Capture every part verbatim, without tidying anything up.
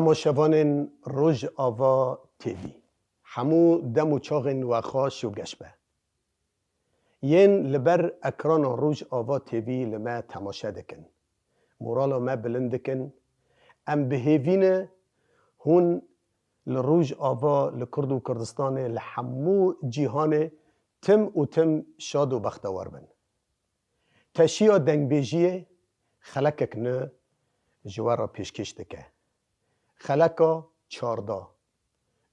Temaşevanên Rojava T V, hemû dem û çaxên we xweş û geş be. Yên li ber ekrana Rojava T V li me temaşe dikin, morala me bilind dikin. Em bi hêvî ne hûn li Rojava, li Kurd û Kurdistanê, li hemû cîhanê tim û tim şad û bextewar bin. Teşiya dengbêjiyê xelekek nû ji we re pêşkêş dike. Xeleka çardeh.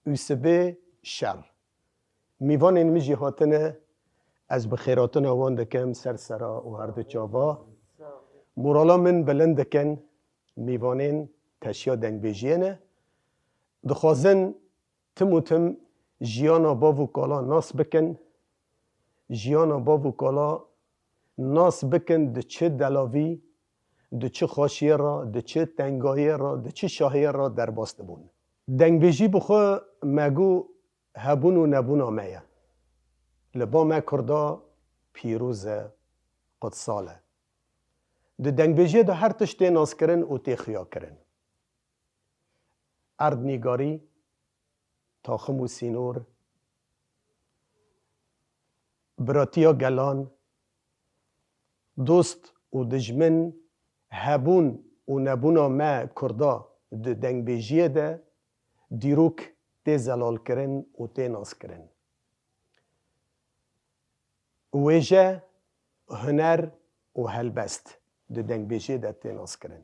Ûsibê şer. Mîvanên min jî hatine, ez bi xêrhatina wan dikim ser sera û her du çava. Morala min bilind dikin, mîvanên teşiya dengbêjiyê ne. Dixwazin tim û tim jiyana bav û kala nas bikin. Jiyana bav û kala nas bikin, di çi delavî, di çi xweşiyê re, di çi tengayiyê re, di çi şahiyê re derbas dibûn. Dengbêjî bi xwe me got hebûn û nebûna me ye. Li ba me Kurda pîroz e, qudsal e. Di dengbêjiyê de her tişt tê naskirin û tê xuyakirin. Erdnîgarî, taxim û sînor, biratiya gelan, dost û dijmin, hebûn û nebûna me Kurda di dengbêjiyê de dîrok tê zelalkirin û tê naskirin. Wêje, huner û helbest di dengbêjiyê de tê naskirin.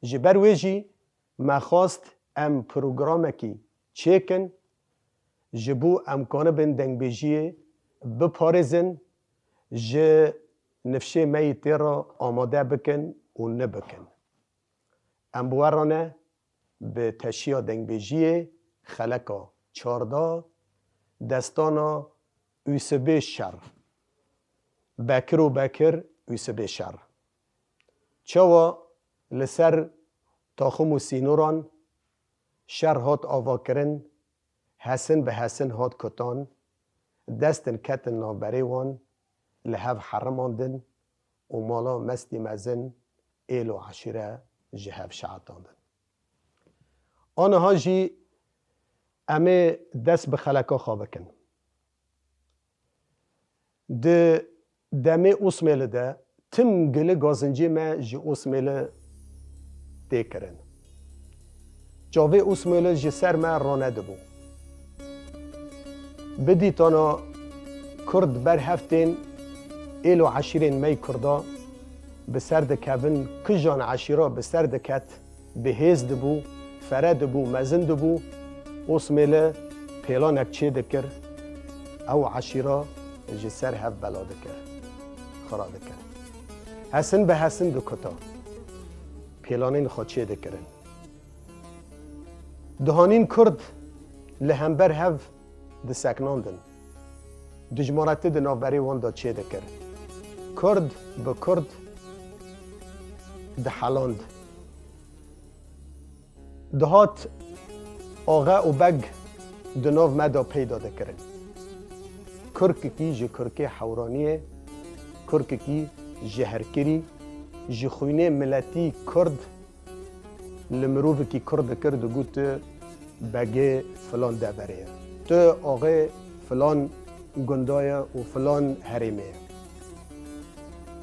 Ji ber wê jî me xwest em programekî çêkin, ji bo em kanibin dengbêjiyê biparêzin, ji nifşê me yî tê re amade bikin û nibikin. Em bi we re ne, bi teşiya dengbêjiyê xeleka çardeh, destana Ûsibê şer. Bekir û Bekir, Ûsibê şer. Çawa li ser taxim û sînoran şer hat avakirin, hesin bi hesin hat kutan, destin ketin navberê wan, li hev herimandin û mala mestî mezin, êl û eşîre ji hev şehetandin. Aniha jî em ê dest bi xeleka xwe bikin. Di demê Osmêli de tim gili gazincê me ji Osmêli tê kirin. Çavê Osmêli ji ser me ranedibû. Bidîtana Kurd ber hev tên, êl û eşîrên me yî Kurda bi ser dikevin, kijan eşîra bi ser diket, bi hêz dibû, fere dibû, mezin dibû, Osmêli pêlanek çê dikir, ew eşîra ji ser hev bela dikir, xira dikir. Hesin bi hesin dikuta, pêlanên xwe çê dikirin. Dihanîn Kurd li hember hev diseknandin. Dijmareti di navberê wan de çê dikir. Kurd bi Kurd diheland. Dihat axe û beg di nav me de peyda dikirin. Kurkikî ji Kurkê Hewraniyê, Kurkikî jehrkirî, ji xwînê miletî Kurd li mirovikî Kurd dikir, digot, tu begê filan deverê ye, tu axê filan gunda ye û filan herêmê ye.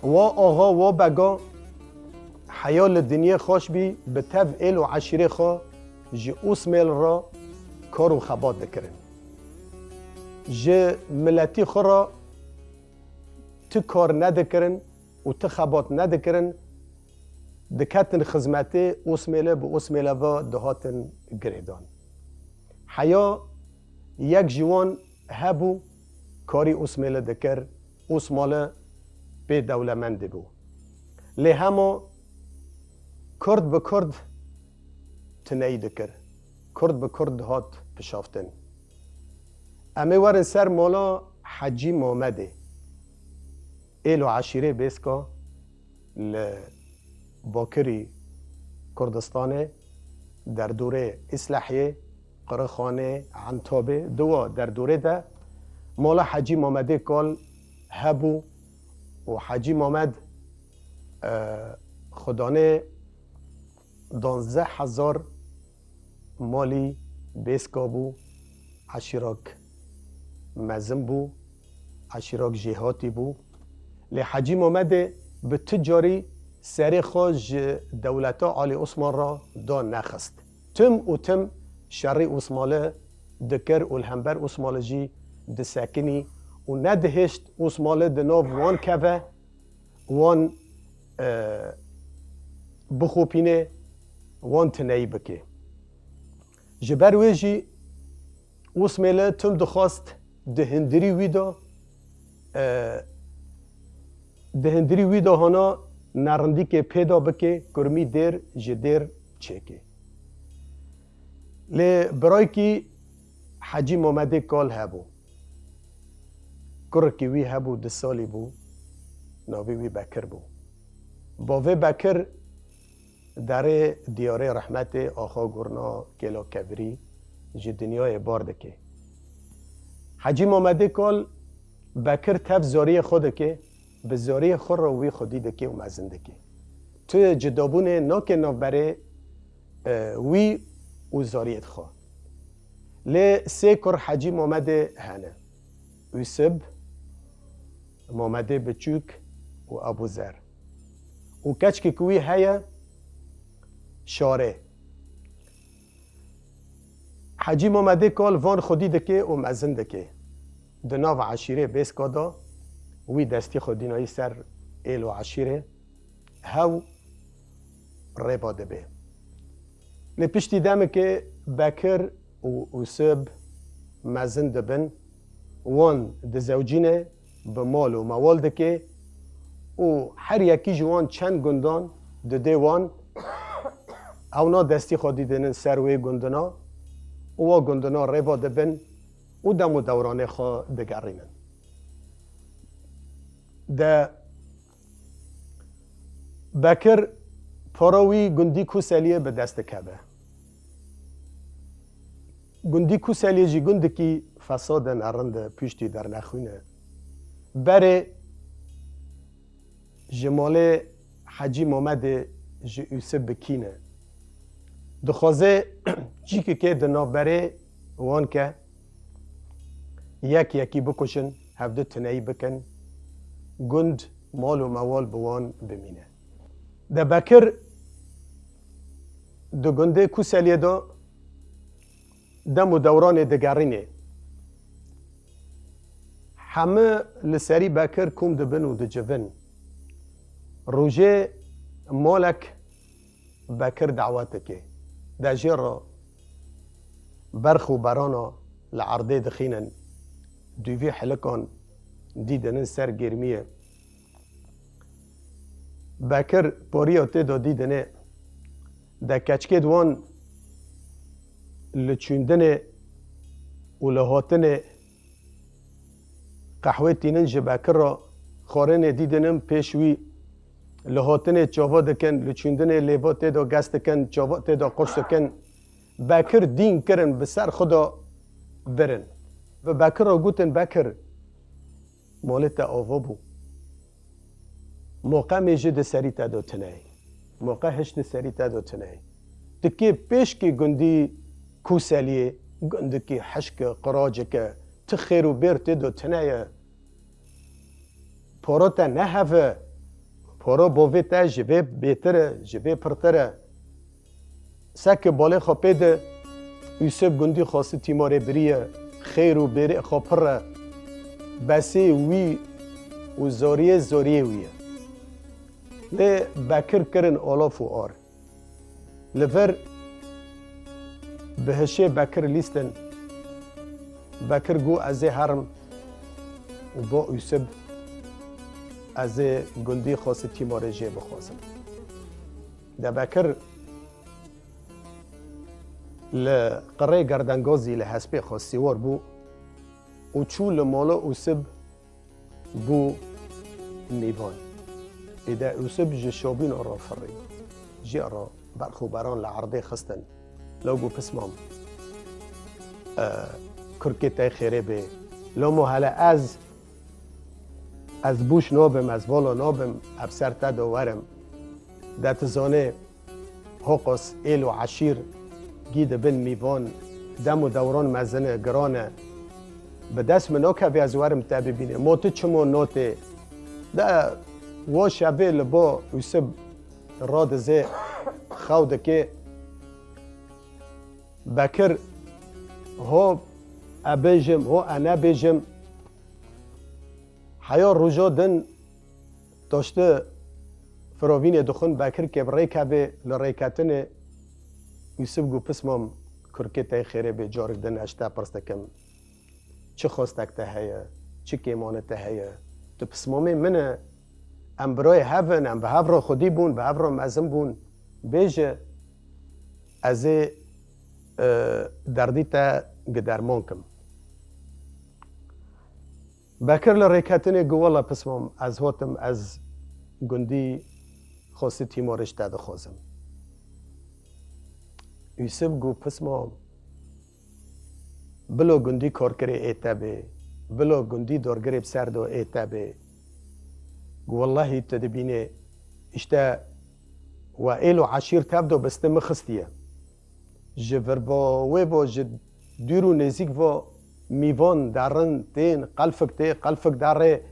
Wa axa, wa bega heya li dinyê xweş bî, bi tev êl û eşîrê xwe ji Osmêl re kar û xebat dikirin. Ji miletî xwe re ti kar nedikirin û ti xebat nedikirin, diketin xizmetê Osmêlê, bi Osmêlê ve dihatin girêdan. Heya yek ji wan hebû, karî Osmêlê dikir, Osmêlê pê dewlemend dibû. Lê hema Kurd bi Kurd tineyî dikir. Kurd bi Kurd dihat pişaftin. Em ê werin ser mala Hecî Mamedê. Êl û eşîrê Bêska li bakirî Kurdistanê, derdorê Îslehiyê, Qirixanê, Entabê, di wa derdorê de mala Hecî Mamedê Kal hebû û Hecî Mamed, e, xudanê danzdeh hezar malî bêska bû, eşîrak mezin bû, eşîrak jêhatî bû. Lê Hecî Mamedê bi tu carî serê xwe ji dewleta Alî Osman re da nexist. Tim û tim şerî Osmanlî dikir û li hember Osmanlî jî disekinî û nedihişt Osmanlî di nav wan keve, wan, e, bixopîne, wan tineyî bike. Ji ber wê jî Osmanlî tim dixwast di hindirî wî de, e, di hindirî wî de hana nerindîkê pêda bike, kurmî dêr ji dêr çêke. Lê birayekî Hecî Mamedê Kal hebû. Kurekî wî hebû, du salî bû, navê wî Bekir bû. Bavê Bekir derê diyarê rehmetê Axa Gurna Kêla Kevirî ji dinyayê bar dike. Hecî Mamedê Kal Bekir tev zariyê xwe dike, bi zariyê xwe re wî xwedî dike û mezin dike. Tu cidabûnê nake navberê, e, wî û zariyê xwe. Lê sê kur Hecî Mamedê hene. Ûsib, Mamedê Biçûk û Ebûzer. Û keçkê ku wî heye, Şarê. Hecî Mamedê Kal van xwedî dike û mezin dike. Di nav eşîrê Bêska de wî destî xwe dînayî ser êl û eşîrê. Hew rêva dibe. Lê piştî demekê Bekir û Ûsib mezin dibin, wan dizewcîne, bi mal û mewal dike û her yekî ji wan çend gundan dide wan. Ewna destî xwe dîdinin ser wê gundina û wa gundina rêva dibin û dem û dewranê xwe digerînin. De Bekir para wî gundî Kuseliyê bi dest dikeve. Gundî Kuseliyê jî gundikî fesad e, nerind e, piştî dernexwîn e. Berê ji malê Hecî Mamedê ji Ûsib bi kî ne. Dixwaze cîkekê di navberê wan ke, yek yekî bikujin, hevdu tineyî bikin, gund, mal û mewal bi wan bimîne. De Bekir di gundê Kuseliyê de dem û dewranê digerînê. Hemû li serî Bekir kom dibin û dicivin. Rojê malek Bekir dawet dike. De jê re berx û berana li erdê dixînin. Dûvî hilikan dîdinin ser gêrmiyê. Bekir poriya tê de dîdinê. De keçikê di wan li çûndinê û li hatinê qehwê tînin ji Bekir re, xwarinê dîdinin pêş wî, li hatinê çava dikin, li çûndinê lêva tê de gez dikin, çava tê de qurs dikin. Bekir dîn kirin bi ser xwe de birin. Bi Bekir re gotin, Bekir, malê te ava bû. Moqemê jî di serî te de tune ye. Moqe hiç di serî te de tune ye. Tikê pêşkî gundî Kûseliyê, gundikî hişk e, qiracik e, ti xêr û bêr tê de tune ye. Poro te ne hev e. Poro bovê te ji vê bêtir e, ji vê pirtir e. Seke balê xwe pê de, Ûsib gundî xwesti tîmarê biriye, xêr û bêrê xwe pir e. Besê wî û zoriyê zoriyê wî ye. Lê Bekir kirin alof û ar. Li vir bi hişê Bekir lîstin. Bekir got, ez ê herim û bo Ûsib ez ê gundî xwesti tîmarê jê bixwazim. De Bekir li qirê gerdengazî li hespê xwe sîwar bû û çû li mala Ûsib bû mîvan. Êde Ûsib ji şabîna re firî. Jê re berx û beran li erdê xistin. Law got, pismam, e, kurkê te xêrê bê. Lamo hele ez, ez bûş nabim, ez vala nabim, ev ser te de werim. De tu zanê, Hoqos êl û eşîr Gî dibin mîvan, dem û dewran mezin e, giran e. Bi dest min nakeve ez werim te bibîne. Ma tu çima notê? De wo şevê li bo Ûsib radizê xew dikê. Bekir, ho e bêjim, ho e nebêjim. Heya roja din taştê firovînê dixwin, Bekir kê bi rêkevê li rêketinê Ûsib got, Pismam, kurkê te xêrê bê, carek din ez ji te pirs dikim. Çi xwestek te heye? Çi kêmanê te heye? Tu pismamê min e. Em birayê hev in, em bi hev re xwedî bûn, bi hev re mezin bûn. Bêje, ez ê, e, derdî te giderman kim. Bekir li rêketinê got, Wela pismam, ez hatim, ez gundî Xosî Tîmorê ji te dixwazim. Ûsib got, Pismam, bilo gundî karkirê ê te bê, bilo gundî dorgirê bi ser do ê te bê. Got, Wellahî tu dibînê, îşte we êl û eşîr tev do bi stê min xistiye. Ji vir vo wê vo, ji dûr û nêzîk vo mîvan derin tên, qelfik tê, qelfik derê.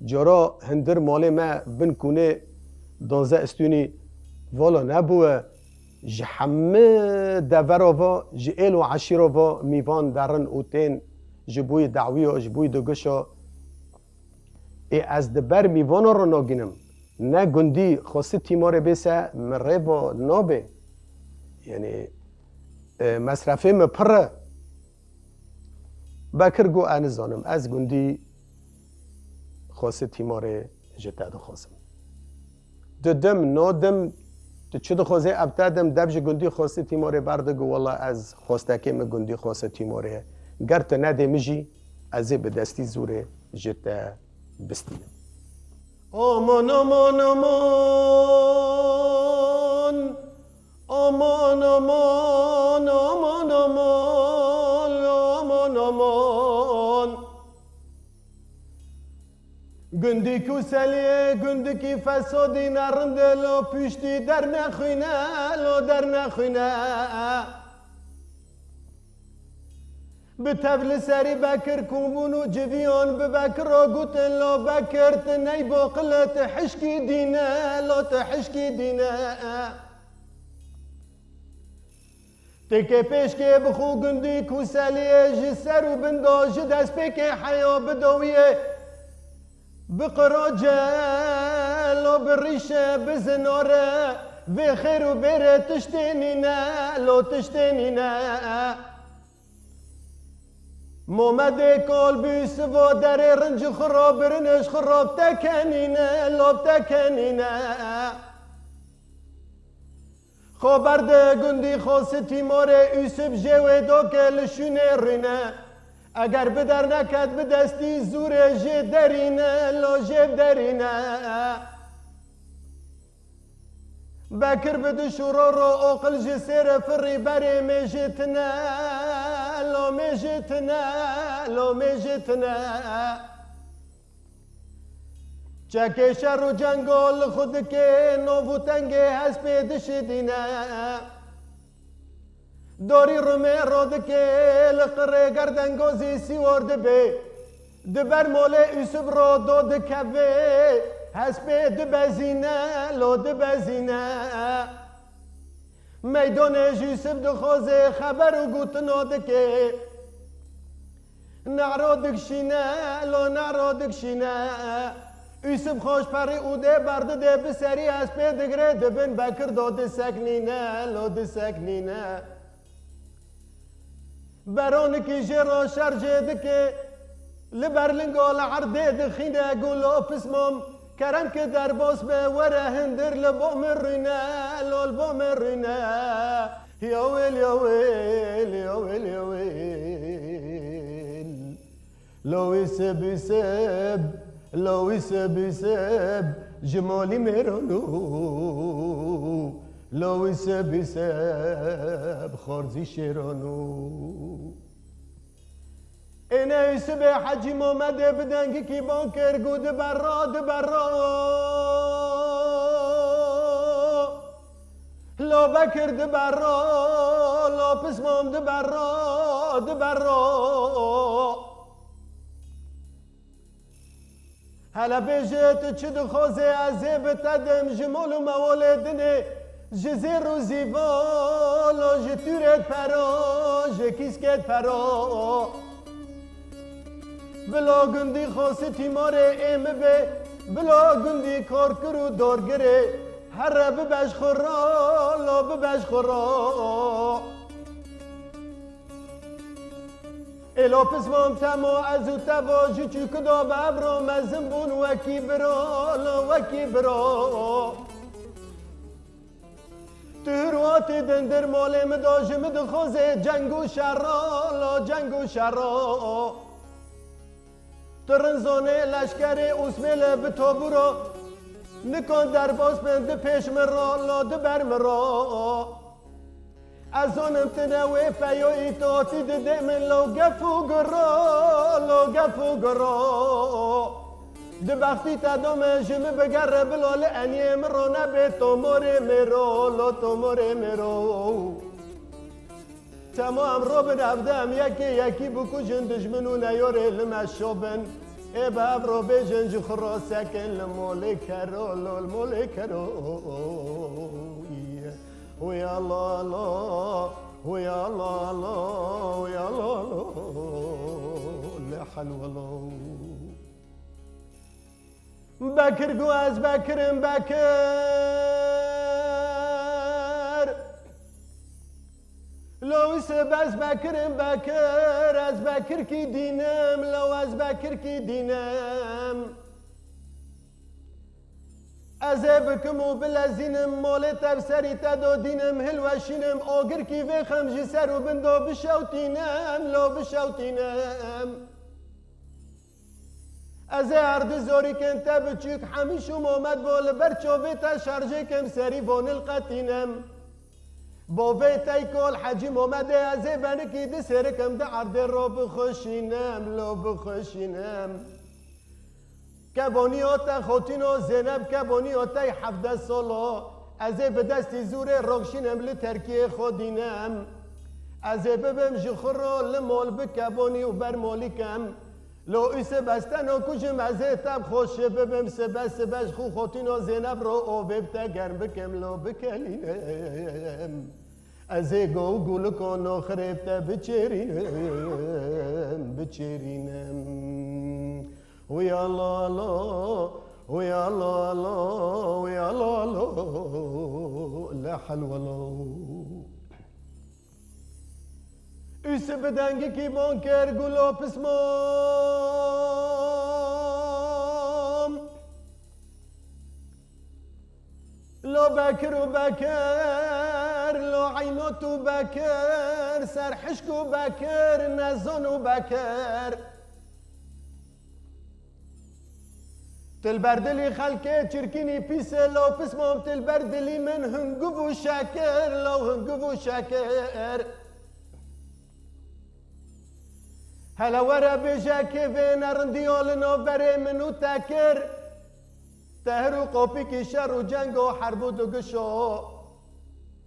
Cara hindir malê me bin kûnê danze istûnî vala nebûye. Ji hemî devera vo, ji êl û eşîra vo mîvan derin û tên, ji bo yê dawî ya, ji bo yê digişa. Ê ez di ber mîvana re nagînim. Ne gundî Xosî Tîmorê bê se min rê vo nabê. Yanî, e, mesrefê min pir e. Bekir got, Ez nizanim, ez gundî Xosî Tîmorê ji te dixwazim. Didim, nodim, tu çi dixwazê ev te dim, dev ji gundî Xosî Tîmorê berdi, got, Wela ez xwestekê min gundî Xosî Tîmorê ye. Ger tu nedê min jî, ez ê bi destî zûrê ji te bistînim. Aman, aman, aman. Aman, aman, aman, aman, aman, aman. Gundî Kûseliyê, gundikî fesadî ne rind e, lo piştî dernexwîne, lo dernexwîne. Bi tev li serî Bekir kom bûn û civiyan bi Bekir re gotin, lo Bekir, tu ney boqil e, tu hişkî dîne, lo tu hişkî dîne. Têkê pêşkê bi xwe gundî Kûseliyê ji ser û bin da, ji destpêkê heya bi dawiyê. Bi qirace, lo bi rîşe, bi zinare, vê xêr û bêrê tiştê nîne, lo tiştê nîne. Momedê kal bû siva derê, rinc xwe ra birin, ji xwe ra bi te kenîne, lo bi te kenîne. Xwe berde gundî Xosî Tîmorê, Ûsib jê wê do ke li şûnê rûne. Eger bi derneket bi destî zûrê jê derîne, lo jê derîne. Bekir bi du şûro ro oqil ji sêre firî berê mêjê tine, lo mêjê tine, lo mêjê tine. Çekê şer û cengo li xwe dike, nov û tengê hespê dişidîne. Dorî rumê ro dike, li qirê gerdengozî sîwor dibe. Di ber molê Ûsib ro do dikeve, hespê dibezîne, lo dibezîne. Meydanê ji Ûsib dixwaze, xeber û gotina dike. Naro dikşîne, lo naro dikşîne. Ûsib xweş perî û dê berdidê, bi serî hespê digre, dibin Bekir do diseknîne, lo diseknîne. Beronikî jê re şer jê dike, li ber linga li erdê dixîne, got, lo pismam, kerem ke derbas be, were hindir li bo min rûne, lo li bo min rûne. Ya wêl, ya wêl, ya wêl, ya wêl. Lawî seb û seb, lawî seb û seb, ji malî mêran o. Lawî seb û seb, xarzî şêran o. Êne Ûsibê Hecî Momedê bi dengikî ban kir, got, di berra, di berra. Lo Bekir di berra, lo Pismam diber ra, diber ra. Hele bêje tu çi dixwazê, ez ê bi te dim, ji mol û mewolê dinê, ji zêr û zîvalo, ji tûrê pera, ji kîskê pera. Bila gundî xwasi tîmarê ê mi bê, bila gundî karkir û dorgirê, here bibe ji xwe ra, lo bibe ji xwe ra. Êlo pismam temo ez û te va ji çûkida bi evro mezin bûn wekî bira, lo wekî bira. Tu hir watî dindir malê mi da ji mi dixwazê ceng û şera, lo ceng û şera. Tu rinzonê leşkerê Osmêlê bi tobûro, nikan derbas bin di pêş mi ra, lo di ber mi ra. Ez zonim tu ne wê peyoyî totî didê min lo gef û giro, lo gef û giro. Di bextî te dome ji min bigere bilo li eniyê min ro nebê tomorê mêro, lo tomorê mêro. Tema em robin evde em yekê yekî bikujin dijmin û neyorê li me şobin. Ê bi evro bêjin ji xwe ro sekin li molê kero, lo li molê kero. Hu ya la la, hu ya la la, hu ya la la, le helwelo. Bekir got ez Bekir im Bekir. Lo wî sib ez Bekir im Bekir, ez Bekirkî dîn im, lo ez Bekirkî dîn im. Ez ê bikim û bilezînim, molê te bi serî te do dînim, hilweşînim, agirkî vêxim ji ser û bin do bişewtînim, lo bişewtînim. Ez ê erdî zorîkin te biçûk, Hemîş û Momed bo li ber çovê te şerjêkim, serî vonil qetînim. Bo vê tey kol Hecî Momedê ez ê benikî di sêrikim di erdê ro bixweşînim, lo bixweşînim. Keboniyo te xotîno Zêneb, keboniyo tey hevdeh solo. Ez ê bi destî zûrê rokşînim li terkiyê xwe dînim. Ez ê bibim ji xwe ro li mol bi kebonî û ber molî kem. Lo îse besteno kujim ez ê te bi xweşê bibim sibe sibe ji xwe xotîno Zêneb ro ovê bi te germ bikim lo bikelînim. Ez ê go û guliko noxirê bi te biçêrînim, biçêrînim. Hu ya la la, hu ya la la, hu ya la la, le helwelo. Üsü bi dengikî bon kir gulo pismam. Lo Bekir û Bekir, lo Eynot û Bekir, Serhişk û Bekir, Nezon û Bekir. Til ber dilî xelkê çirkînî pîs e, lo pismam til ber dilî min hunguv û şekir, lo hunguv û şekir. Hele were bêje kê vê nerindiya li nav berê min û te kir. Te her û qopîkî şer û ceng û herb û digişo.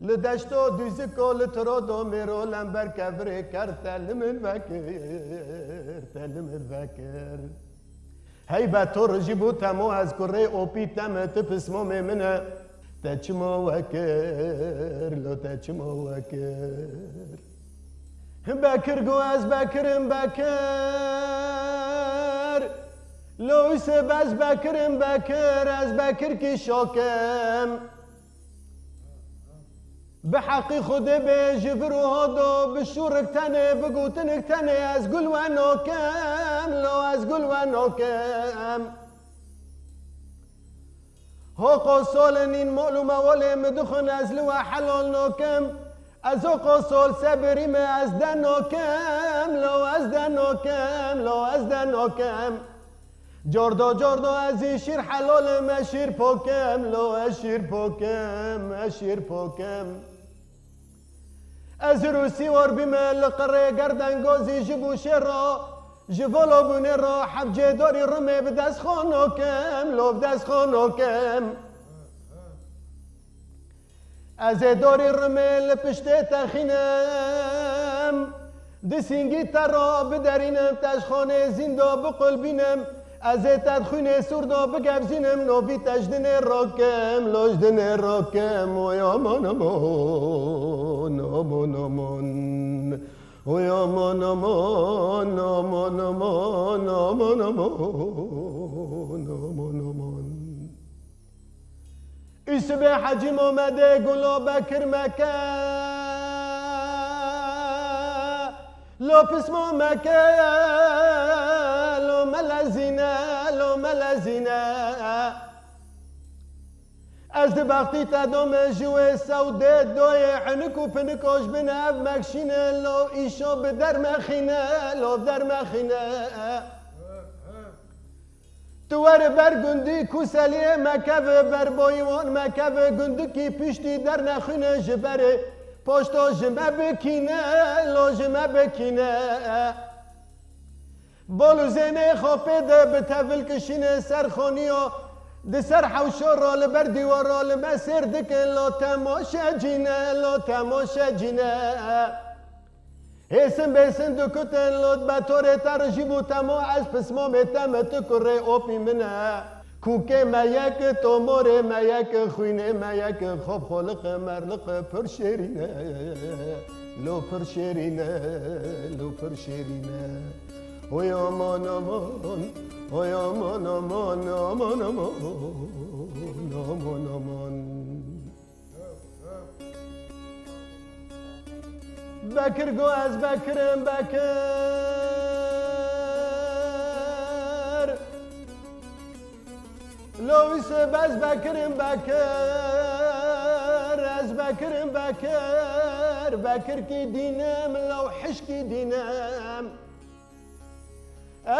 Li deşto dûziko li tiro do mêro lember kevirê ker te li min vekir, te li min vekir. Hey be to rijî bû temo ez kurê opî te me tu pismomê min e. Te çima wekir, lo te çima wekir? Bekir got ez Bekir im Bekir. Lo îse bez Bekir im Bekir, ez Bekirkî şok im. Bi heqî Xwedê bê ji vir û hodo, bi şûrik tenê, bi gotinik tenê ez gul we nakim, lo ez gul we nakim. Ho qosol nîn mol û mewolê mi dixwin ez li we helal nakim. Ez o qosol sebirî me ez de nakim, lo ez de nakim, lo ez de nakim. Cordo cordo ez î şîr helal im, ez şîr pokim, lo ez şîr pokim, ez şîr pokim. Ez rûsî war bîme li qirê gerdengozî ji bo şêro, ji volobûnê ro hevcê dorî rimê bi dest xwe nokim, lo bi dest xwe nokim. Ez ê dorî rimê li piştê te xînim, di sîngî te ra biderînim, te ji xanê zînda biqulbînim. Ez ê te di xwînê sûr da bigevzînim, novî te ji dinê rakim, lo ji dinê rakim. Oy aman aman, aman aman. Oy aman aman, aman aman, aman aman, aman aman. Îsibê Hecî Mamedê gulo Bekir meke, lo pismo meke, lo melezîne, lo melezîne. Ez di bextî te dome ji wê sewdê doyê hinik û pinik oj bin ev mekşîne lo îşo bi dermexîne, lo dermexîne. Tu were ber gundî Kûseliyê mekeve, ber boyîwan mekeve, gundikî piştî dernexwîne ji berê, poşto ji me bikîne, lo ji me bikîne. Bol û zênê xwe pê de bi tevil kişîne ser xoniyo, di ser hewşo ro li ber dîwaro li me sêr dikin, lo temoşecîne, lo temoşecîne. Hêsin bêsin dikutin, lo betorê te rijî bû temo, ez pismamê te me tu kurê opî min e. Kûkê me yek, tomorê me yek, xwînê me yek, xop xoliq, merliq, pir şêrîn e. Lo pir şêrîn e, lo pir şêrîn e. Oy aman aman, oy aman aman, aman aman, aman aman. Bekir go ez Bekir im Bekir. Lo Îsib ez Bekir im Bekir, ez Bekir im Bekir, Bekirkî dîn im, lo hişkî dîn im.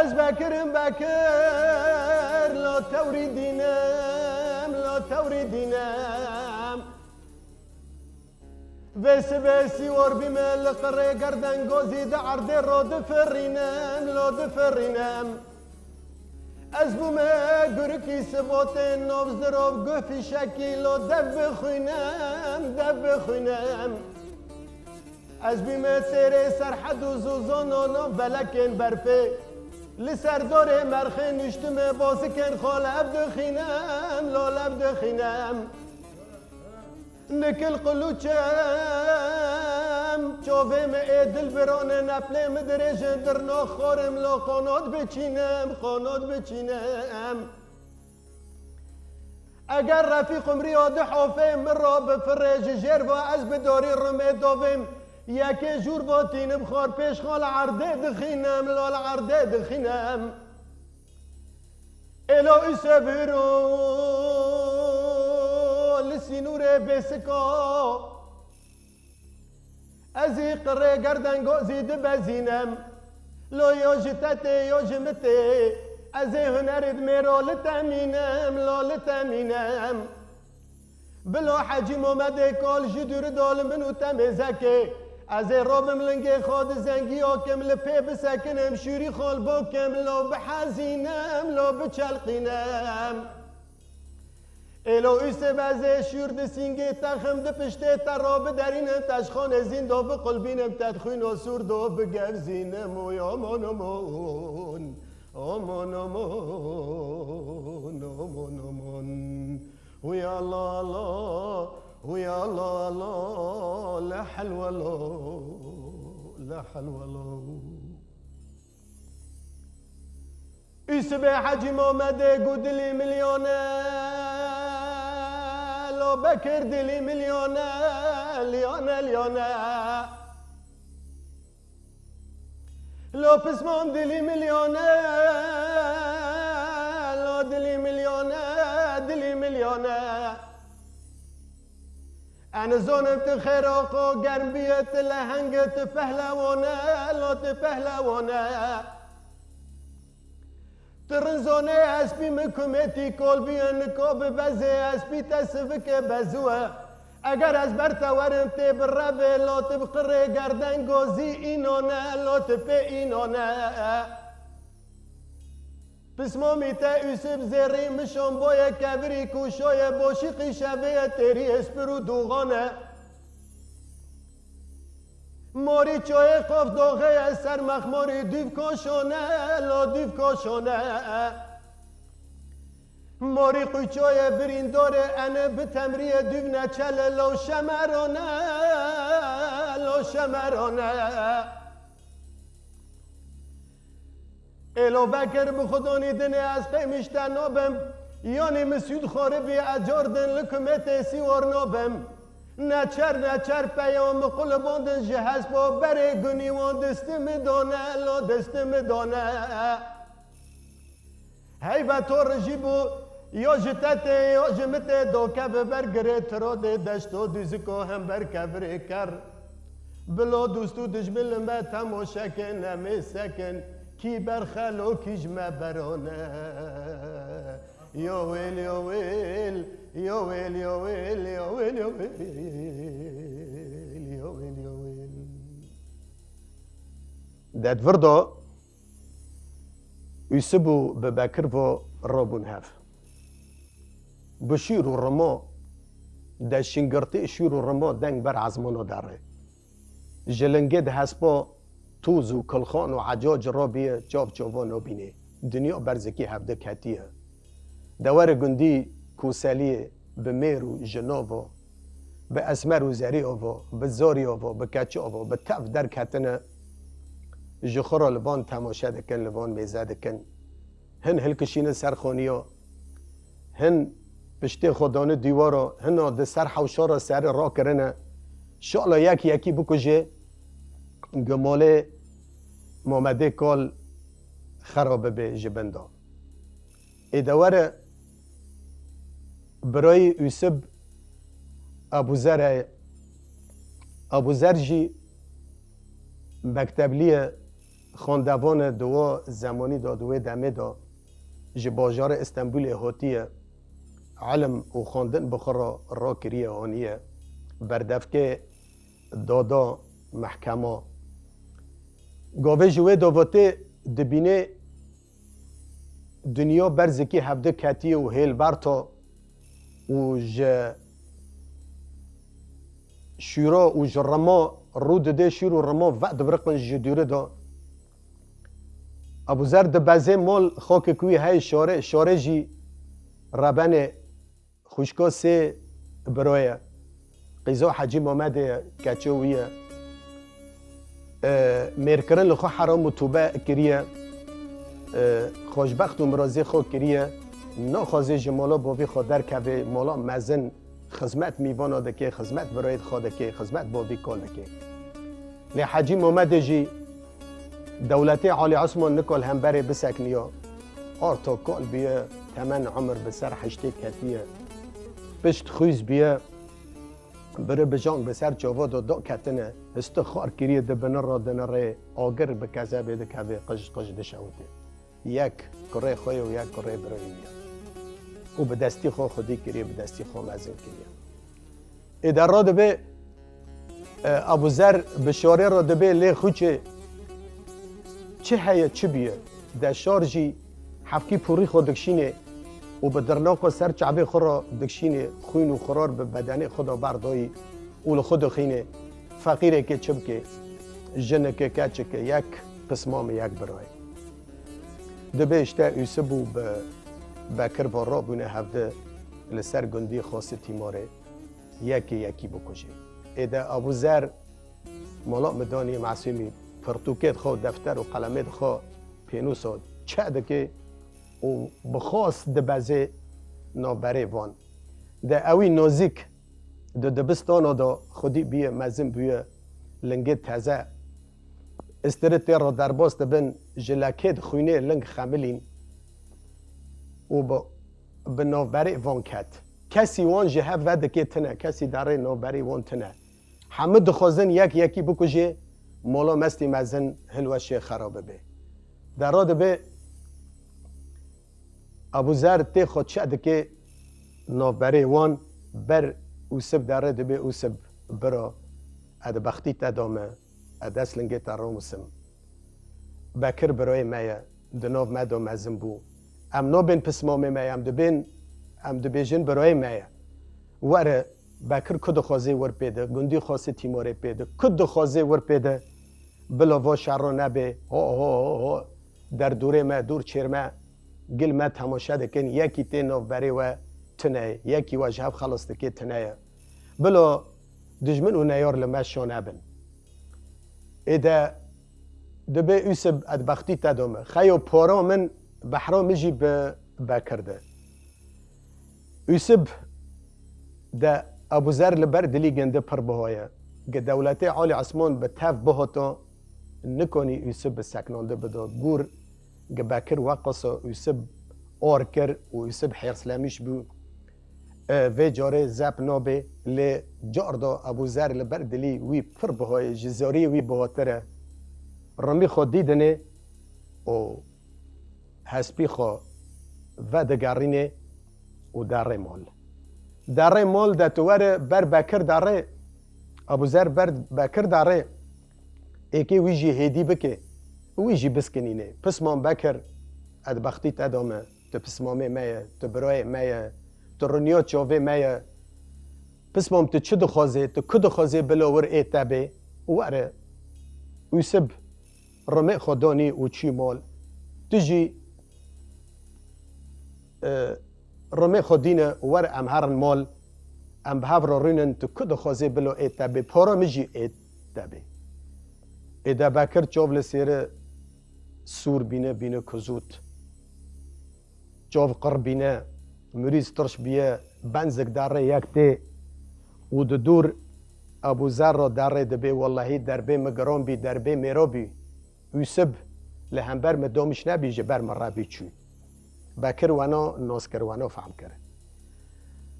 Ez Bekir im Bekir, lo tewrî dîn im, lo tewrî dîn im. Vê sibê sîwor bîme li qirê gerdengozî, di erdê ro difirînim, lo difirînim. Ez bûme gurikî sibotên novzirov, guh fîşekî, lo dev bixwînim, dev bixwînim. Ez bîme têrê serhed û zûzon û nov belekên berfê. Li ser dorê merxê nuştime, bozikên xwe lev dixînim, lo lev dixînim. Nikil qilûçem, çovê me ê dilbirane, neplê mi dirêjin, dirno xorim, lo qonot biçînim, qonot biçînim. Eger Refîq Umrî ya di hofê min ra bifirê, ji jêr va ez bi dorî rimê dovêm, yekê jûr va tînim xor pêş xwe li erdê dixînim, lo li erdê dixînim. Êlo Îsebîro li sînûrê bêsiko. Ez ê qirê gerdengozî dibezînim. Lo yo ji te tê, yo ji min tê. Ez ê hunerê di mêro li te mînim, lo li te mînim. Bilo Hecî Momedê kol ji dûri do li min û te mêzekê. Ez ê robim lingê xwe di zengî okim, li pê bisekinim, şûrî xwe li bo kim, lo bihezînim, lo biçelqînim. Êlo Îsib ez ê şûr di sîngê te xim, di piştê te ro biderînim, te ji xonê zîndo biqulbînim, te di xwîno sûr do bigevzînim. Oy aman aman, aman aman, aman aman. Oy Allah Allah, oy Allah Allah, la hewle wela, la hewle wela. Îsibê Hecî Mamedê got dilî milyon e, lo Bekir dilî milyon e, liyone, liyone. Lo pismam dilî milyon e, lo dilî milyon e, dilî milyon e. Ez nizonim tu xêro xwe germ bîye, tu leheng e, tu pehlewan e, lo tu pehlewan e. Tu rinzonê espî min kumetî kol bîye, niko bi bezê espî te sivike bezû e. Eger ez ber te werim tê bi revê, lo tu bi qirê gerdengozî înon e, lo tu pê înon e. Pismamî te Ûsib zêrî mişan boye kevirî kûşoye boşîqî şevê ye têrî hespir û dûxan e. Morî çoyê qof doxê ye ser mexmorî dûv koşone lo dûv koşone. Morî qûçoye birîndorê ene bi temrîye dûv neçele lo şemerone lo şemerone. Êlo Bekir bi xwe donî dinê ez qeymiş te nabim. Yanî min sûd xwaribî ez car din li kumetê sîwar nabim. Neçer neçer peya min qulibandin ji hespo berê gunî wan distê min dane lo distê min dane. Heybe to rijî bû, ya ji te tê, ya ji min tê, do keve ber girê tiro dê deşto duziko hember kevirê ker. Bilo dûst û dijmin li me temoşe kin, em ê sekin, kî berxelo kî ji me berone. Yo wêl, yo wêl, yo wêl, yo wêl, yo wêl, yo wêl, yo wêl, yo wêl. Dedvirdo Ûsib û bi Bekir ve rabûn hev. Bi şîr û rimo de şingirtî şîr û rimo deng ber ezmano derê. Ji lingê di hespa toz û kilxan û ecac rabiye çav çava nabînê. Dinya berzikî hevdi ketiye. Dewerê gundî Koseliyê bi mêr û jinava, bi esmer û zerîava, bi zariava, bi keçava, bi tev derketine, ji xwe re li van temaşe dikin, li van mêze dikin. Hin hilkişîne ser xaniya, hin piştê xwe dane dîwara, hina di ser hewşa re serê rakirine. Şala yek yekî bikuje, gi malê Mamedê Kal xera bibe ji bin de. Ê de were birayî Ûsib Ebûzer heye. Ebûzer jî mekteblî ye, xwendevan e di wa zemanî de, di wê demê de ji bajarê Îstenbûlê hatiye, ilim û xwendin bi xwe re rakiriye, aniye berdevkê dada, mehkema. Gavê ji wê davetê dibînê dinya berzikî hevdi ketiye û hêlberta û ji şûra û ji rima rû didê, şûr û rima vedibiriqin ji dûrî de. Ebûzer dibezê mal xakê ku wî heye şarê, şarê jî rebenê. Xwişka sê biro ye. Qîza Hecî Mamedê ye, keçê wî ye. E, mêrkirin li xwe heram û tûbe kiriye. E, xweşbext û mirazê xwe kiriye. Naxwaze ji mala bavî xwe derkeve, mala mezin, xizmet mîvana dike, xizmet birayê xwe dike, xizmet bavî kal dike. Lê Hecî Mamedê jî dewletê Alî Osman nikal hemberê bisekniya. Arta kal bûye, temen umir bi ser heştê ketiye. Pişt xwîz bûye, biri bijan bi ser çava de daketine, histi xar kiriye, di binira dinirê, agir bi kezebê dikeve, qij qij dişewite. Yek kurê xwe ye û yek kurê birayî ye. Û bi destî xwe xwedî kiriye, bi destî xwe mezin kiriye. Ê de radibe, e, Ebûzer bi şarê re dibe lê xûçê çi heye, çi bûye? De şar jî hevkî pûrî xwe dikşînê û bi dirnaqa ser çavê xwe re dikşînê, xwîn û xurar bi bedenê xwe de berdayî û li xwe dixînê. Feqîrekê çi bike? Jinike, keçike, yek pismamê, yek birayê. Dibe işte Ûsib û bi Bekir ve rabûne hevdi li ser gundî Xasê Tîmarê. Yekê yekî bikujê. Ê de Ebûzer mala Midanî Mesûmî pirtûkê dixwe, defter û qelemê dixwe, pênûsa çe dike û bi xas dibezê navberê van. De ewî nozîk di dibistana de xwedî bûye, mezin bûye, lingê teze. Îstirê tê re derbas dibin, ji lekê di xwînê ling xemilîn û bi, bi navberê van ket. Kesî wan ji hev vedikê tine, kesî derê navberê wan tine. Hemû dixwazin yek yekî bikujê, mala mestî mezin hilweşê xera bibe. De radibe Ebûzer tê xwe çe dike navberê wan, ber Ûsib derê dibe, Ûsib bira, ez di bextî te de me, ez dest lingê te ramusim. Bekir birayê me ye, di nav me de mezin bû. Em nabên pismamê me ye, em dibên, em dibêjin birayê me ye. Were, Bekir ku dixwaze wir pê de, gundî xwase tîmarê pê de, ku dixwaze wir pê de, bila va şero nebe, ho, ho, ho, ho, derdûrê me, dûr çêr me, gil me temaşe dikin, yekî tê navberê we tune ye, yekî we ji hev xelas dike tune ye. Bila dijmin û neyar li me şa nebin. Ê de dibe Ûsib edbextî te dame. Xeyo para min, behra min jî bi Bekir de. Ûsib de Ebûzer li ber dilî gindi pir biha ye. Gi dewletê Alî Esman bi tev bihata, nikanî Ûsib bi seknandi bida. Gûr gi Bekir weqasa Ûsib ar kir û Ûsib hêrslemîş bû. E, vê carê zep nabe, lê car da Ebûzer li ber dilî wî pir biha ye, ji zariyê wî bihatir e. Rimî xwe dîdinê û hespî xwe vedigerînê û derê mal. Derê mal de tu were ber Bekir derê, Ebûzer ber Bekir derê, êkê wî jî hêdî bike, wî jî biskinîne. Pisman Bekir, edbextî te dame, tu pismamê me ye, tu birayê me ye, tu riniya çavê me ye. Pismam tu çi dixwazê, tu ku dixwazê bila wir ê te bê, were. Ûsib rimê xwe danî û çû mal. Tu jî, e, rimê xwe dîne, wer em herin mal, em bi hev re rûnin, tu ku dixwazê bila ê te bê, para min jî ê te bê. Ê de Bekir çav li sêre sûr bîne, bîne kuzût. Çav qir bîne, mirîz tirş bîye, benzik derê yek tê û di dûr Ebûzer re derê dibê, wellehî derbê min giran bî, derbê mêra bî. Ûsib li hember min domîş nebî, ji ber min re bî çû. Bekir wena nas kir, wena fehm kir.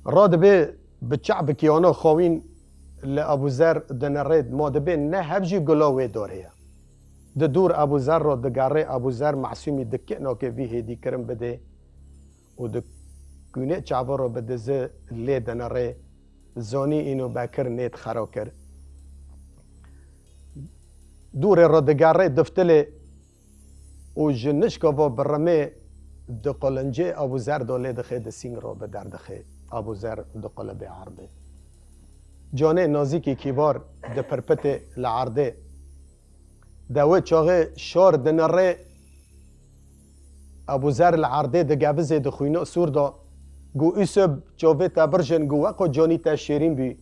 Radibê bi çavbikî ana xawîn li Ebûzer dinirê, ma dibê ne hev jî gula wê dorê ye. Di dûr Ebûzer re digerê, Ebûzer Mesûmî dikê nakê vî hêdîkirin bidê û di kûnê çava re bi dizi lê dinirê, zanî îno Bekir nêt xera kir. Dûrê re digerê diftilê û ji nişka va bi rimê di qulincê Ebûzer de lê dixê, di sîng re bi der dixê. Ebûzer diqulibê erdê. Canê nazîkî kîbar dipirpitê li erdê. De wê çaxê şar dinirê, Ebûzer li erdê digevizê, di xwîna sûr de. Gu Ûsib, çavê te birjin, gu weqo canî te şêrîn bî.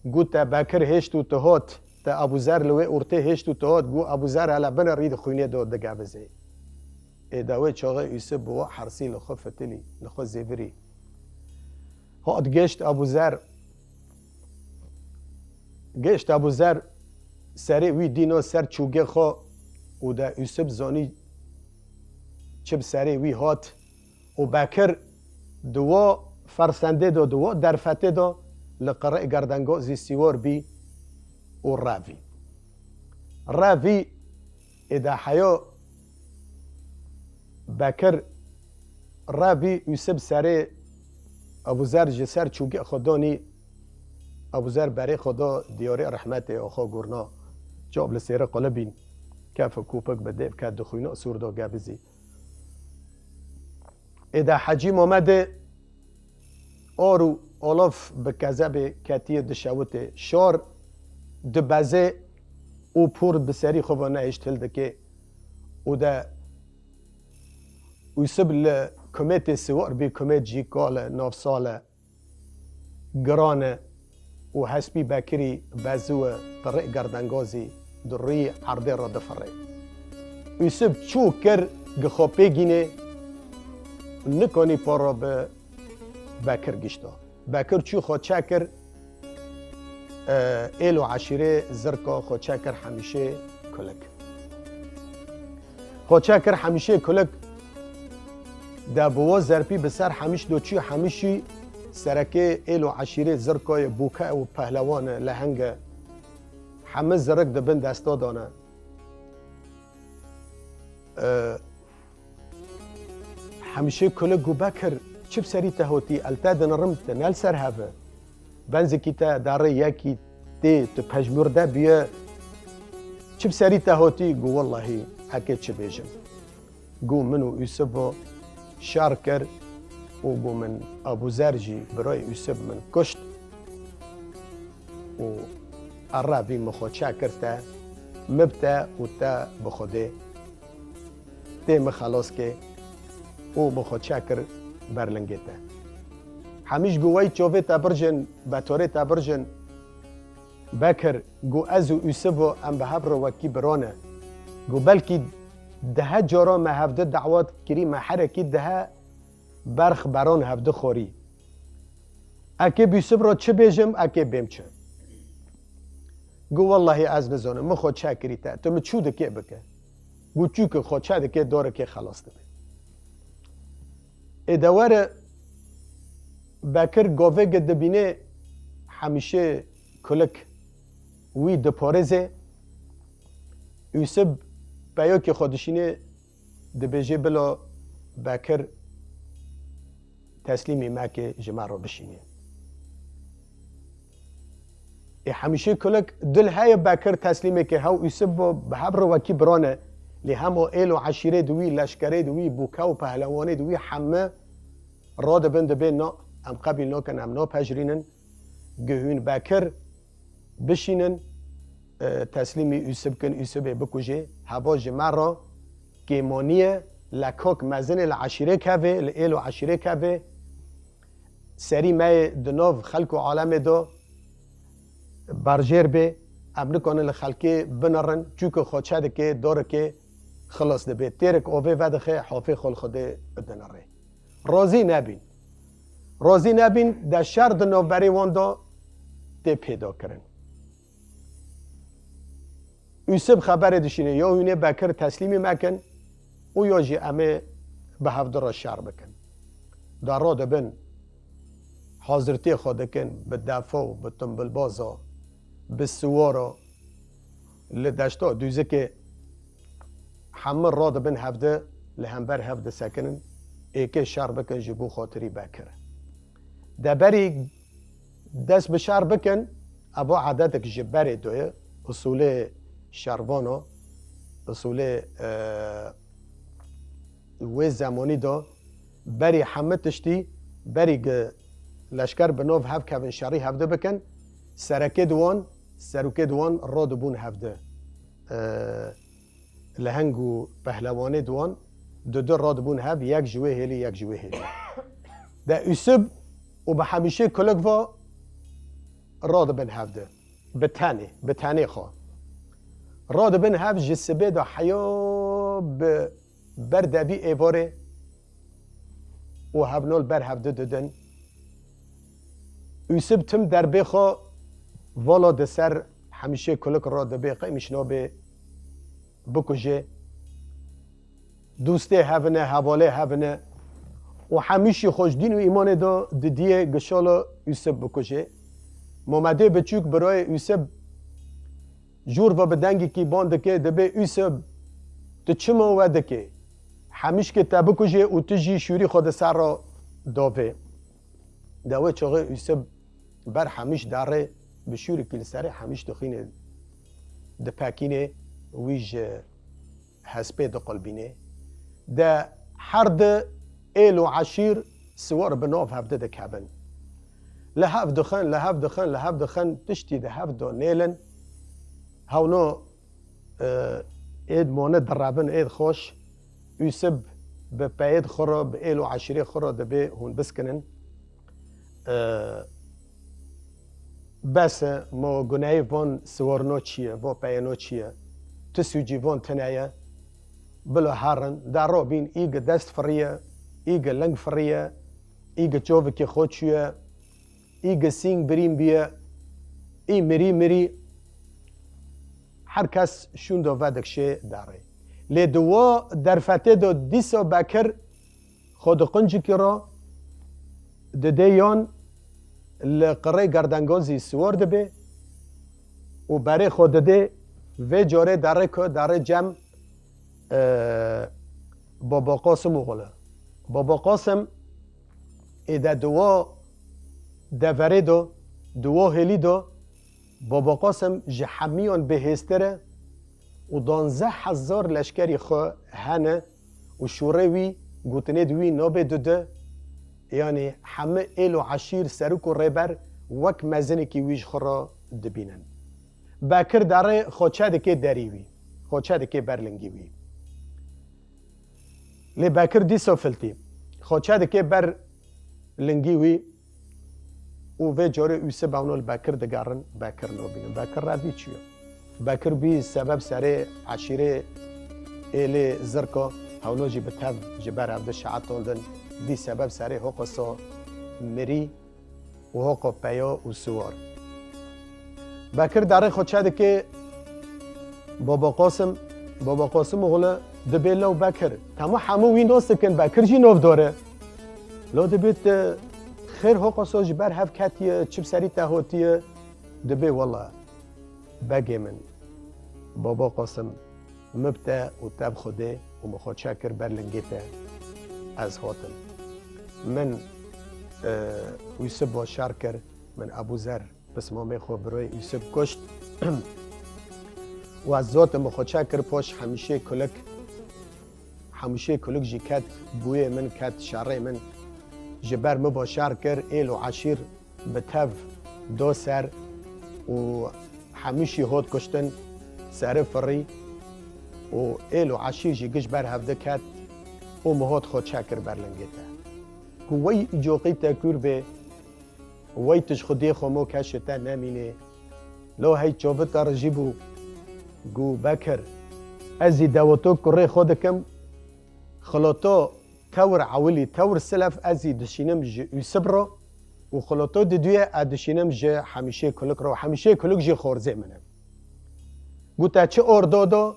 Gu te Bekir hêşt û tu hat, te Ebûzer li wê ortê hêşt û tu hat, gu Ebûzer hele binirî di xwînê de digevizê. Ê de wê çaxê Ûsib bi wa hersî li xwe fitilî, li xwe zêvirî. Hat gêşt Ebûzer. Gêşt Ebûzer, serê wî dîna ser çûgê xwe û de Ûsib zanî çi bi serê wî hat û Bekir di wa fersendê de, di wa derfetê de li qirê gerdengozî sîwar bî û revî. Revî ê de heya Bekir revî Ûsib serê Ebûzer ji ser çûgê xwe danî, Ebûzer berê xwe da diyarê rehmetê oxo gurna, çav li sêre qulibîn, kef û kûpik bi dêv ket di xwîna sûr da gevizî. Ê de Hecî Mamedê ar û alaf bi kezebê ketiye dişewitê. Şar dibezê û pûr bi serî xwe ve nehişt hildikê û de Ûsib li kumetê siwar bî, kumet jî kal e, navsal e, giran e û hespî Bekirî bezû e, qirê gerdengozî di rûyî erdê re difirê. Ûsib çû kir gi xwe pê gînê, nikanî para bi Bekir gişta. Bekir çû xwe çekir, e, êl û eşîrê Zirka xwe çekir Hemîşê Kulik. Xwe çekir Hemîşê Kulik, de bi wo zerpî bi ser Hemîş do çû, Hemîşî serekê êl û eşîrê Zirkayê bûke û pehlewan e, leheng e. Hemî zirik di bin desta dane. E, Hemîşê Kulik gu Bekir, çi bi serî te hotî, el te dinirim, te ne li ser hev e. Benzikî te darê yekî tê, tu pejmûrde bûye. Çi bi serî te hotî? Gu wellahî, heke çi bêjim. Gu min û Ûsib o, şer kir û got, min Ebûzer jî birayê Ûsib min kuşt û erre vî min xwe çekir te, min bi te û te bi Xwedê tê min xelas kê û min xwe çekir ber lingê te. Hemîş got, wey çavê te birjin, betorê te birjin. Bekir got, ez û Ûsib em bi hev re wekî bira ne. Got, belkî dehe cara me hevdi dawet kirî, me herekî dehe berx beran hevdi xorî. Ekê bi Ûsib re çi bêjim, ekê bêm çi? Got, wellahî ez nizanim, min xwe çekirî te, tu min çû dikê bike. Got, çû ki xwe çe dikê, dorikê xelas dibe. Ê de were Bekir govê gi dibînê Hemîşê kulik wî diparêzê. Ûsib peyokê xwe dişînê, dibêjê, bila Bekir teslîmî me ke ji me re bişînê. Ê Hemîşê kulik dil heye Bekir teslîmê ke, hew Ûsib bo bi hev re wekî bira ne. Lê hemo êl û eşîrê di wî, leşkerê di wî, bûke û pehlewanê di wî heme radibin, dibê na, em qebîl nakin, em napejirînin. Gi hûn Bekir bişînin, e, teslîmî Ûsib kin, Ûsibê bikujê. Heva ji me re kêmanî ye, lekok mezin ê li eşîrê kevê, li êl û eşîrê kevê. Serî me yê di nav xelk û alemê de berjêr bê. Em nikanin li xelkê binirin, çûke xwe çe dike, dorikê xilas dibe. Têrik ovê vedixe, hafê xwe li Xwedê dinire. Razî nebîn. Razî nebîn, de şer di navberê wan de tê pêda kirin. Ûsib xeberê dişîne, ya hûn ê Bekir teslîmî me kin û ya jî em ê bi hevdi re şer bikin. De radibin, hazirtiyê xwe dikin bi defa û bi timbilbaza, bi siwara, li deşta Dûzikê hemû radibin hevdi, li hember hev disekinin, êkê şer bikin ji bo xatirî Bekir. De berî dest bi şer bikin, ev edetek ji berê de ye, usulê şervana, usulê, e, wê zemanî de berî hemû tiştî, berî gi leşker bi nav hev kevin şerî hevdi bikin, serekê di wan, serokê di wan radibûn hevdi. E, leheng û pehlewanê di wan, di du radibûn hev, yek ji wê hêlî, yek ji wê hêlî. De Ûsib û bi Hemîşê kulik va radibin hevdi. Bi tenê, bi tenê xwe. Radibin hev ji sibê de heya bi ber devî êvarê û hevnol ber hevdi didin. Ûsib tim derbê xwe vala di ser Hemîşê kulik re dibê qey min ji nabê bikujê. Dûstê hevine, hevalê hevine û Hemîşî xwe ji dîn û îmanê de didiyê gişala Ûsib bikujê. Momedê biçûk birayê Ûsib jûr ve bi dengekî ban dike, dibê, Ûsib, tu çima we dike? Hemîşkê te bikujê û tu jî şûrî xwe di ser re davê. De wê çaxê Ûsib ber Hemîş derê, bi şûrikî li serê Hemîş dixînê, dipekînê, wî ji hespê diqulbînê. De her di êl û eşîr siwar bi nav hevdi dikevin. Li hev dixin, li hev dixin, li hev dixin, tiştî di hev de nêlin. Hewno, e, êd mane direvin, êd xweş. Ûsib bi peyêd xwe re, bi êl û eşîrê xwe re dibê hûn biskinin. E, bes e, ma gunehê van siwarno çi ye, va peyeno çi ye? Tu sûcî van tine ye? Bila herin, de robîn, î gi dest firiye, î gi ling firiye, î gi çavikê xwe çûye, î gi sîng birîn biye, î mirî mirî. Her kes şûn do vedikşê derê. Lê di wa derfetê do dîsa Bekir xwe di quncikî re didê yan li qirê gerdengozî siwar dibê û berê xwe didê vê carê derê ku derê cem, e, Baba Qasim oxul e. Baba Qasim ê de di wa deverê de, di wa hêlî de, Baba Qasim ji hemiyan bêhêztir e û danzdeh hezar leşkerî xwe hene û şûrê wî gotinê di wî nabê dudu, yanî hemî êl û eşîr, serok û rêber wek mezinekî wî ji xwe re dibînin. Bekir derê xoçe dike derî wî, xoçe dike ber lingî wî. Lê Bekir dîsa filtî. Xoçe dike ber lingî wî û vê carê Ûsib ewno li Bekir digerin, Bekir nabînin. Bekir revî çûye. Bekir bî sebeb serê eşîrê êlê Zirka, hewno jî bi tev ji ber hev di şehetandin, bî sebeb serê Hoqosa mirî û Hoqo peya û siwar. Bekir derê xwe çe dike Baba Qasim, Baba Qasim oxle dibê lew Bekir. Temû hemû wî nos dikin, Bekir jî nov dore. Lo dibê te xêr Hoqosa ji ber hev ketiye, çi bi serî te hotiye? Dibê wela begê min, Baba Qasim, min bi te û te bi Xwedê û min xwe çe kir ber lingê te, ez hatim. Min, e, Ûsib bo şer kir, min Ebûzer pismamê xwe bi royê Ûsib kuşt. Û ez zotim min xwe çe kir poş hemîşê kulik. Hemîşê kulik jî ket bûyê min, ket şerê min. Ji ber min bo şer kir, êl û eşîr bi tev do ser û hemû jî hot kuştin, seri firî û êl û eşîr jî giş ber hev diket û min hot xwe çe kir ber lingê te. Ku wey coqî te kûr bê, wey tu ji xwediyê xwe mo keşê te nemînê. Lo hey çovita rijî bû, gu Bekir, ez jî dewoto kurê xwe dikim, xiloto tewr ewilî, tewr silef ez jî dişînim ji Ûsib re û xiloto diduye ez dişînim ji Hemîşê Kulik re û Hemîşê Kulik jî xorzê min e. Gu te çi ordo do,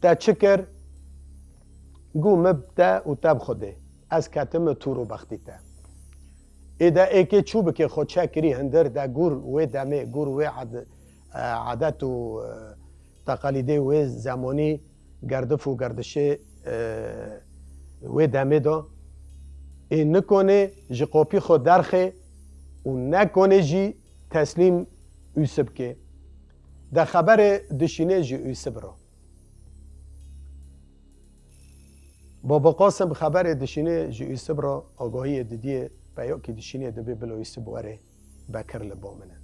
te çi kir? Gu min bi te û te bi Xwedê. Ez ketime tûr û bextî te. Ê de êkê çû bike xwe çekirî hindir de gûr wê demê, gûr wê ad-, e, adet û, e, teqalîdê wê zemanî, gerdif û gerdişê, e, wê demê de. Ê nikonê ji qopî xwe derxê û nekonê jî teslîm Ûsib ke. De xeberê dişînê ji Ûsib re. Baba Qasim xeberê dişînê ji Ûsib re, agahiyê didiyê, peyokî dişînê dibê bilo Ûsib were, Bekir li ba min e.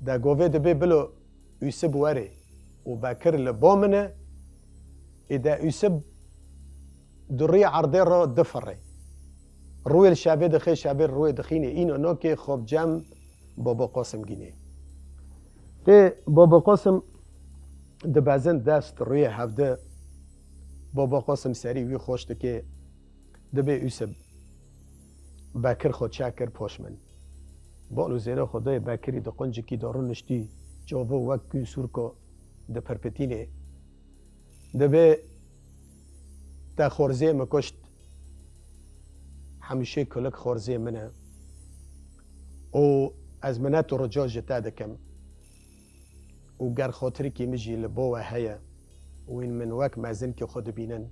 De govê dibê bilo Ûsib were û Bekir li ba min e, ê de Ûsib di rûyê erdê re difire. Rûyê li şevê dixe, şevê rûyê dixîne, îno nokê xwe bi cem Baba Qasim gînê. Tê Baba Qasim dibezin dest rûyê hevdi. Baba Qasim serî wî xweş dike. Dibê Ûsib, Bekir xwe çe kir poş min. Bal û zêre xwe dayê Bekirî di quncikî de rûniştî, çavo wek kû sûrko dipirpitînê. Dibê te xorzê min kuşt, Hemîşê Kulik xorzê min e û ez minet û rica ji te dikim û ger xotirikî min jî li bo we heye û hîn min wek mezinkî xwe dibînin,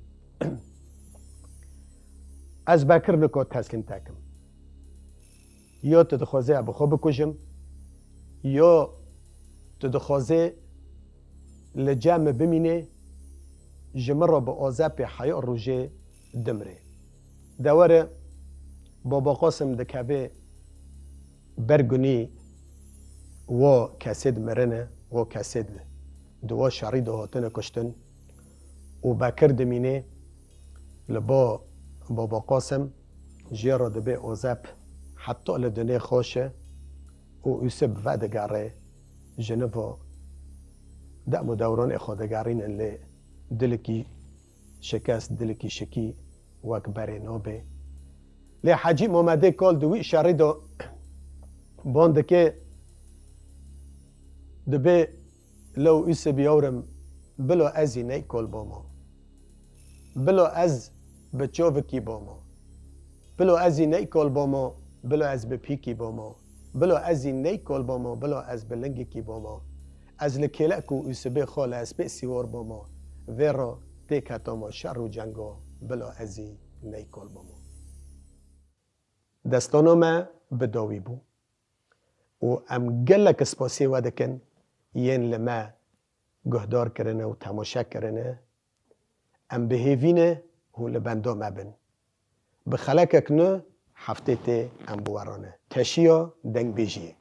ez Bekir niko teslîm te kim. Ya tu dixwazê ez bi xwe bikujim, ya tu dixwazê li cem min bimînê, ji min re bi azepê heya rojê dimrê. De were, Baba Qasim dikeve ber gunî wo kesê di mirine, wo kesê di, di wo şerî de hatine kuştin û Bekir dimînê. Li ba Baba Qasim jê re dibe ozeb heta li dinê xweş e û Ûsib vedigere ji niva dem û dewranê xwe digerînin lê dilikî şikest, dilikî şikî wek berê nabe. Lê Hecî Mamedê Kal di wî şerî de ban dike, dibe Lew Ûsib yawrim, bilo ez jî ney kol bama. Bilo ez bi çovikî bama. Bilo ez jî ney kol bama, bilo ez bi pîkî bama. Bilo ez jî ney kol bama, bilo ez bi lingikî bama. Ez li kêlek û Ûsibê xwe li espê sîwar bama. Vê re têketama şer û cenga, bilo ez jî ney kol bama. Destana me bi dawî bû. Û em gelek spasiyê we dikin yên li me guhdar kirine û temaşe kirine. Em bi hêvî ne hûn li benda me bin. Bi xelekek nû heftê tê em bi we re ne. Teşiya dengbêjiyê.